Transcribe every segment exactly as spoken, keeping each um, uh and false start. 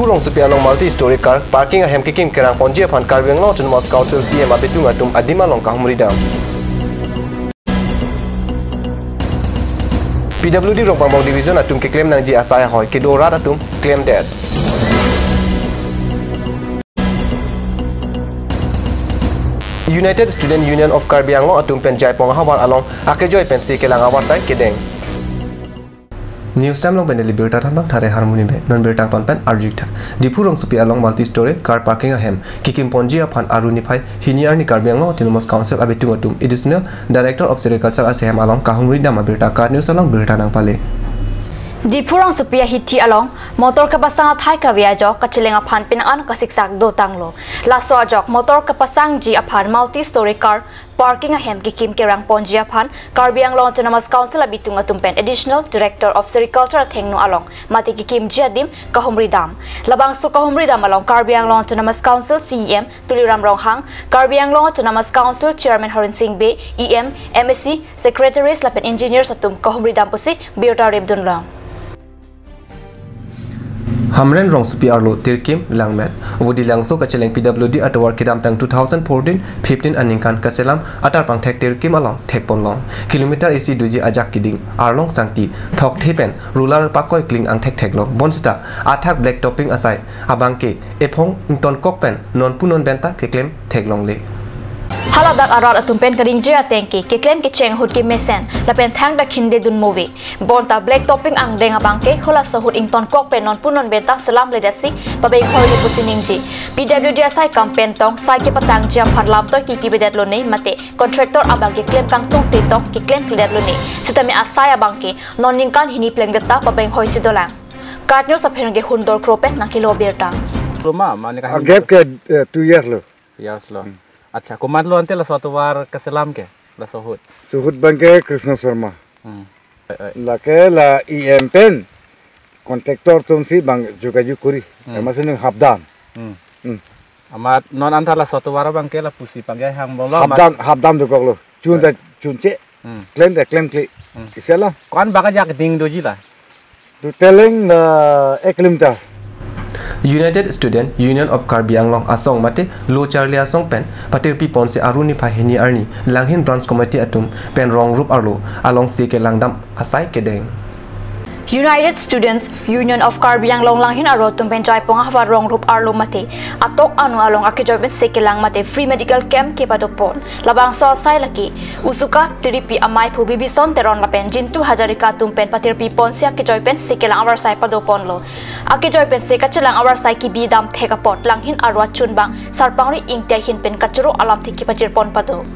Rongsopi along multi-story car parking ahem kekim kerang ponji aphan Karbi Anglong Autonomous Council C E M abitung atum adim along kahumri dam. P W D Rongpangbong Division atum keklem nangji asai ahoi kedo rat atum klemdet. United Student Union of Karbi Anglong atum pen Jaipong ahavar along akejoi pensi kelang avarsai kedeng. News Time along pen neli birta thanbang thare harmoni be non birta pon pen arjutha. Diphu Rongsopi along multi-story car parking ahem kekim ponji aphan Aru niphai hini arni Karbi Anglong Autonomous Council abitung atum Additional Director of Sericulture asehem along kahumri dam abirta KAT News along birta nangpale. Diphu Rongsopi ahithi along motor kepasang athai kave ajok kacheleng aphan penang an kasiksak dotanglo. Laso ajok motor kepasangji aphan multi-story car parking ahem kekim kerang ponji aphan Karbi Anglong Autonomous Council abitung atum pen Additional Director of Sericulture athengno along mate kekimji adim kahumri dam. Labangso kahumri dam along Karbi Anglong Autonomous Council C E M Tuliram Ronghang, Karbi Anglong Autonomous Council Chairman Horen Sing Bey, E M, M A C, Secretaries lapen Engineers atum kahumri dam pusi birta rip dunlong. Hamren Rongsopi arlo tirkim langmet. Vodi Langso kacheleng P W D atovar kedamtang two thousand fourteen fifteen aningkan kaselam atar pangthek tirkim along thek ponlong. Kilometer isi doji ajak keding arlong sangti thokthe pen roller pakoi kling angthek theklong. Bonsita athak black topping asai abangke ephong ingtonkok pen nonpu non benta keklem theklongle. Haladak arat atum pen kaningje ateng ke keklem kecheng ahut kemesen lapen thangta khinde dun move. Bonta black topping angdeng abangke halaso ahut ingtonkok pen nonpu non benta selamledetsi pabeng hoile pusi ningje. P W D asai kam pen tong sai kepatangji aphan lamtoi kipipedetlone mate contractor abangke klem kangtungte tong keklemkledetlone. Sitame asai abangke non ningkan hini plengdet ta pabeng hoisi dolang. KAT News apherangke Hundor Kro pen nangkelo birta. Loma, mane kahini. Gap ke, eh, two years lo. Years lo. Hmm. Acha, komatlo ante laso atovar keselam ke, laso ahut? Laso ahut abangke Krishna Sharma. Hmm. Eh, eh. Lake la E M pen contractor atumsi bang jogajog kori. Hmm. Emasini hapdam. Hmm. Hmm. Amat non anta laso atovar abangke lapusi pangge hang bomlo, amat hapdam, hapdam dokoklo. Chun ta, eh, chunche. Hmm. Klemta klemkle. Hmm. Isi lo. Ko-an bak ajak ding doji la? Totaling la ek kilometer. United Student Union of Karbi Anglong asong mate lo charli asong pen patirpi ponsi Aru niphai hini arni Langhin Branch Committee atum pen Rongrup arlo alongsi kelangdam asai kedeng. United Students Union of Karbi Anglong Langhin arlo atum pen Jaipong ahavar Rongrup arlo mate atok anu along akejoi pensi kelang mate free medical camp kepadopon. Labangso asai lake Usuka Tiripi, Amaiphu Bibison Teron lapen Jintu Hazarika atum pen patirpi ponsi akejoi pensi kelang avarsai padoponlo. Akejoi pensi kachelang avarsai kebidam thek apot Langhin arlo achunbang Sarpangri Ingti ahin pen kachoro alamthe kepajirpon pado.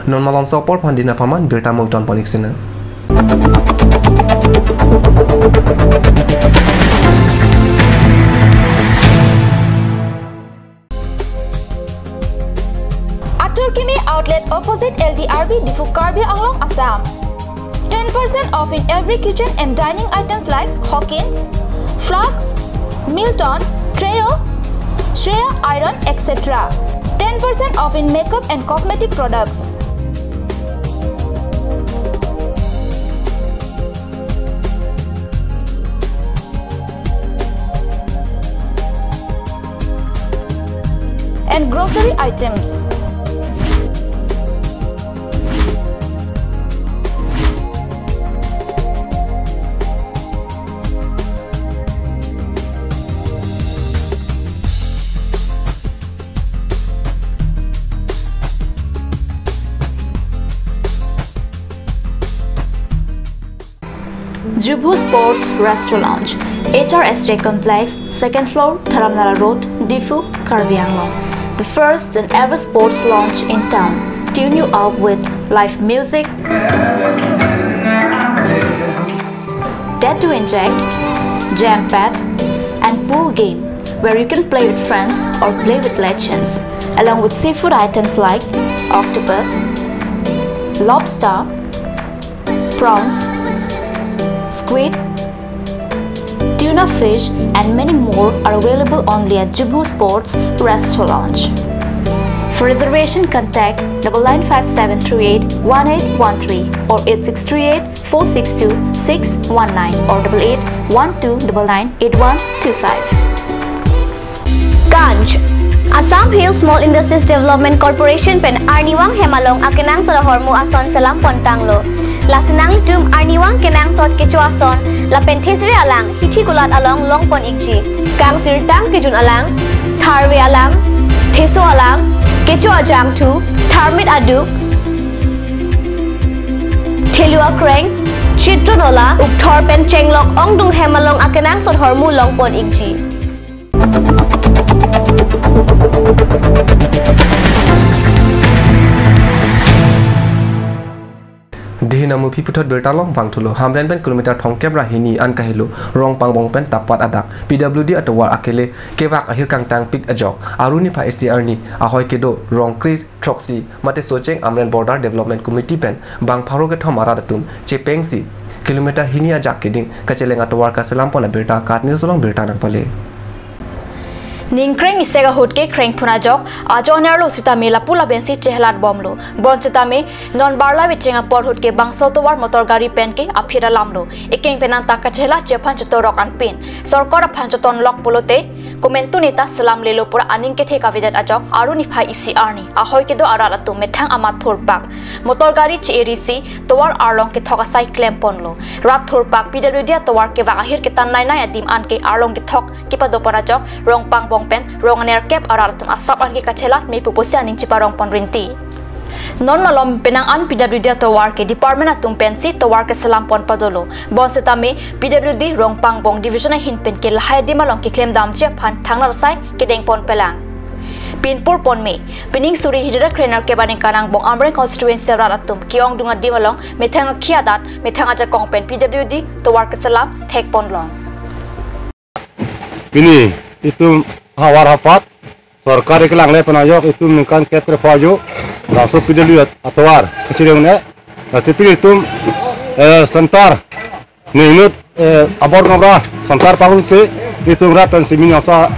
Non malomso apor aphan dina paman birta multon ponik sina. Atur Kimi Outlet opposite L D R B Diphu, Karbi Anglong, Assam. Ten percent off in every kitchen and dining items like Hawkins, flasks, Milton, Treo, Shreya iron, et cetera. Ten percent off in makeup and cosmetic products. And grocery items. Jubho Sports Restaurant, H R S J Complex, second floor, Dharamnala Road, Diphu, Karbi Anglong. The first and ever sports lounge in town. Tune you up with live music, Dare to Inject, Jam Pad, and pool game, where you can play with friends or play with legends, along with seafood items like octopus, lobster, prawns, squid, tuna fish, and many more are available only at Jubho Sports Restaurant. For reservation, contact double nine five seven three eight one eight one three or eight six three eight four six two six one nine or double eight one two double nine eight one two five. Ganj. Assam Hill Small Industries Development Corporation pen arnivang hem along akenangsot ahormu ason selam pontanglo. Lasi nanglitum arnivang kenangsot kecho ason lapen thesere alang hithi kulat along longpon ikji. Kangsirtang kejun alang, tharve alang, theso alang, kecho ajangthu, tharmit aduk, thelu akreng, chitron ola, ukthor pen chenglok ongdung hem along akenangsot ahormu longpon ikji. Dihin amupi puthot birta longpangthulo. Hamren pen kilometer thomkep ra hini an kahelo Rongpangbong pen Tapat adak P W D atovar akele kevak ahir kangtangpik ajok Aru niphai isi arni ahoi kedo Rongkre throksi mate Socheng Amren Border Development Committee pen bang pharo kethom arat atum chepengsi kilometer hini ajak keding kacheleng atovar kaselampon abirta KAT News along birta nangpale. Ningkreng isek ahut ke krengphun ajok ajonerlo sitame lapu labensi chehelat bomlo. Bonsitame non barla vecheng apor ahut ke bangso tovar motor gari pen ke aphi alamlo. Ekeng pen anta kachehelatji aphan chotorok anpin sorkar aphan chotonlok pulote komantu neta selam lelo pura aning kethe kavedet ajok Aru niphai isi arni ahoi kedo arat atum methang amat thurpak motor gari che-erisi tovar arlong kethok asai klemponlo. Rat thurpak P W D atovar kevak ahir ketang nainai adim anke arlong kethok kepadopon ajok Rongpangbong pen rong anerkep arat atum asap anke kachelat me pupusi aning cheparongpon rinti. Non malom penang an P W D atovar ke department atum pensi tovar keselampon padolo. Bonsitame P W D Rongpangbong division ahin pen ke lahai adim along keklem damji aphan thangnat asai kedengpon pelang. Pinpur ponme, pining suri hidra krener ke baning kanang bong Amreng constituency rat atum ke-ongdung adim along methang akhi adat methang ajakong pen P W D tovar keselam thekponlong. Pini itum havar hapat sorkar kelang le penayok itum ningkan kep krepho ajo laso P W D atovar kachireng ne lasi pini itum eh, center ningnut eh, abor ngamra center pangun se itum rat pen simin asa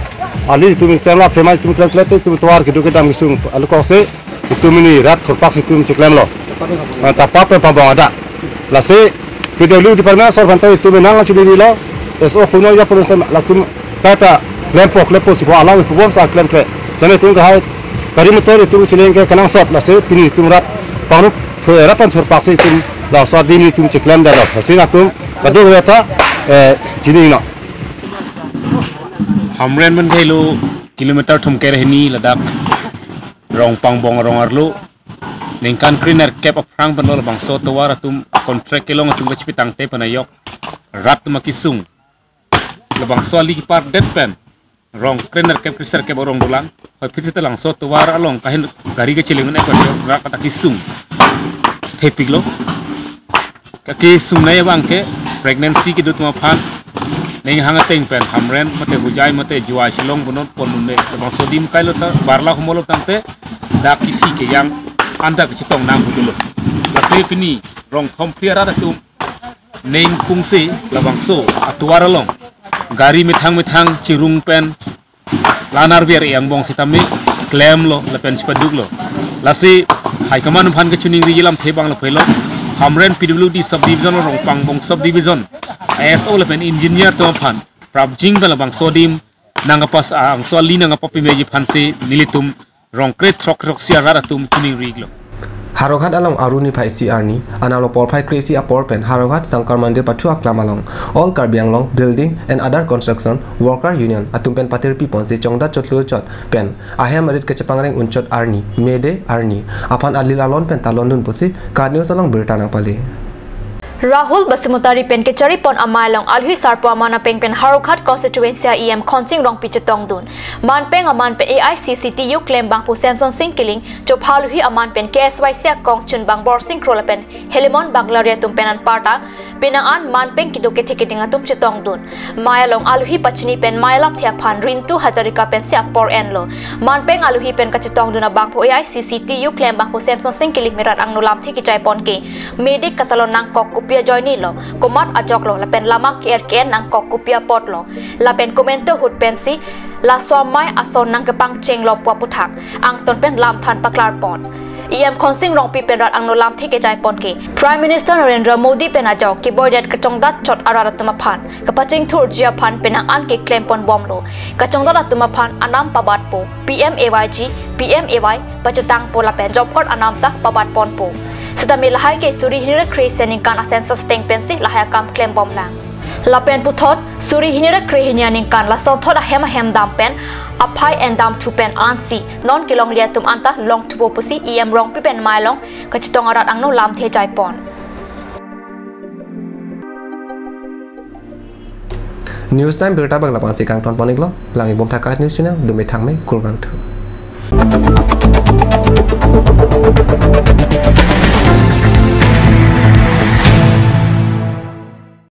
ali itum klem la thema itum klem klem itum tovar kedo kedam kesung alukok se itum ini rat thurpak itum cheklemlo. Ah, Tapat pen Pangbong adak. Lasi P W D department sor banta itum nang chuli lo. S O puno ya puno sam latum kata lempo klepo si po alang itum bom sa klem kle. Sene itum kahai gari motor itum chileng ke kenangsot lasi pini itum rat pangrup thu era pan thurpak si itum laso adim itum cheklem dalo. Lasi latum kadu reta eh chini no. Hamren pen kahelo kilometer thomkep ra hini ladak Rongpangbong arong arlo ningkan krenerkep aphrang penlo labangso tovar atum contract kelong atum kachepitangte penayok rat atum akesung labangso ali kepardet pen rong krenerkep kreserkep arong dolang hoi phit sita labangso tovar along kahin gari kacheleng ne rat atum akesung thepiklo. Kake sungnai abang ke pregnancy kedo atum aphan ning hang ateng pen Hamren mate Hojai mate Jowai Shillong bonot pon nune labangso adim kailo ta barla humolo tangte dak kithi ke yang anta kechetong nang hudulo. Lasi pini rong thom phli arat atum ning kungsi labangso atovar along gari methang methang chirung pen lanar biar angbong sitame klemlo lapen chepaduklo. Lasi high command aphan kachiningri alamthe abang lapulo. Hamren P W D subdivision, Rongpangbong subdivision S O lapen engineer atum aphan prapjin pen labangso adim nangkapas ah, angso ali nangkapapimeji aphansi nelitum Rongkre throk throksi arat atum chiningrilo. Howraghat along Aru niphai isi arni, analo porphai kre-isi apor pen Howraghat Shankar Mandir pathu aklam along All Karbi Anglong Building and Other Construction Worker Union atum pen patirpi ponsi chongdat chotlo chot pen ahem arit kachepangreng unchot arni, May Day arni aphan alil alon pen talondun pusi KAT News along birta nangpale. Rahul Basumatary pen kecharipon amei along alhi sarpo aman apeng pen Howraghat constituency E M Khonsing Rongpi chetongdun. Manpeng aman pen A I C C T U klembangpo Samson Sing Kiling, chopha alhi aman pen K S Y C akong chunbang Borsing Kro lapen Helimon Baglari atum pen anparta penang an manpeng kedo kethe keding atum chetongdun. Mei along alhi pachini pen mei alamthe aphan Rintu Hazarika pensi apor enlo. Manpeng alhi pen kachetongdun abangpo A I C C T U klembangpo Samson Sing Kiling merat angno lamthe kechaipon ke May Day katalon nangkok kup kopi ajoine lo, komat ajok lo, lapen lama ke-er ke-en nangkok kopi apot lo, lapen komantu ahut pensi laso amei ason nangkepangcheng lo pu aputhak angton pen lamthan paklar pon. E M Khonsing Rongpi pen rat angno lamthe kejai pon ke Prime Minister Narendra Modi pen ajok keboidet kachongdat chot arat atum aphan kapachingthurji aphan penang an keklem pon bomlo. Kachongdat atum aphan anam pabatpo, P M A Y G, P M A Y pachetangpo lapen job card anam ta pabat ponpo. Sitame lahai ke suri hini ra kre-isi aningkan a-census ateng pensi lahai akam klem bomlang. Lapen puthot suri hini ra kre-hini aningkan lasonthot ahem ahem dam pen aphai endam thu pen ansi non kelongle atum anta longthupo pusi E M Rongpi pen mei along kachetong arat angno lamthe jai pon. News time birta abang lapu-ansi kangton pon-iklo, lang-ik bom tha Kaash News Channel, dome thangme, kurvangthu.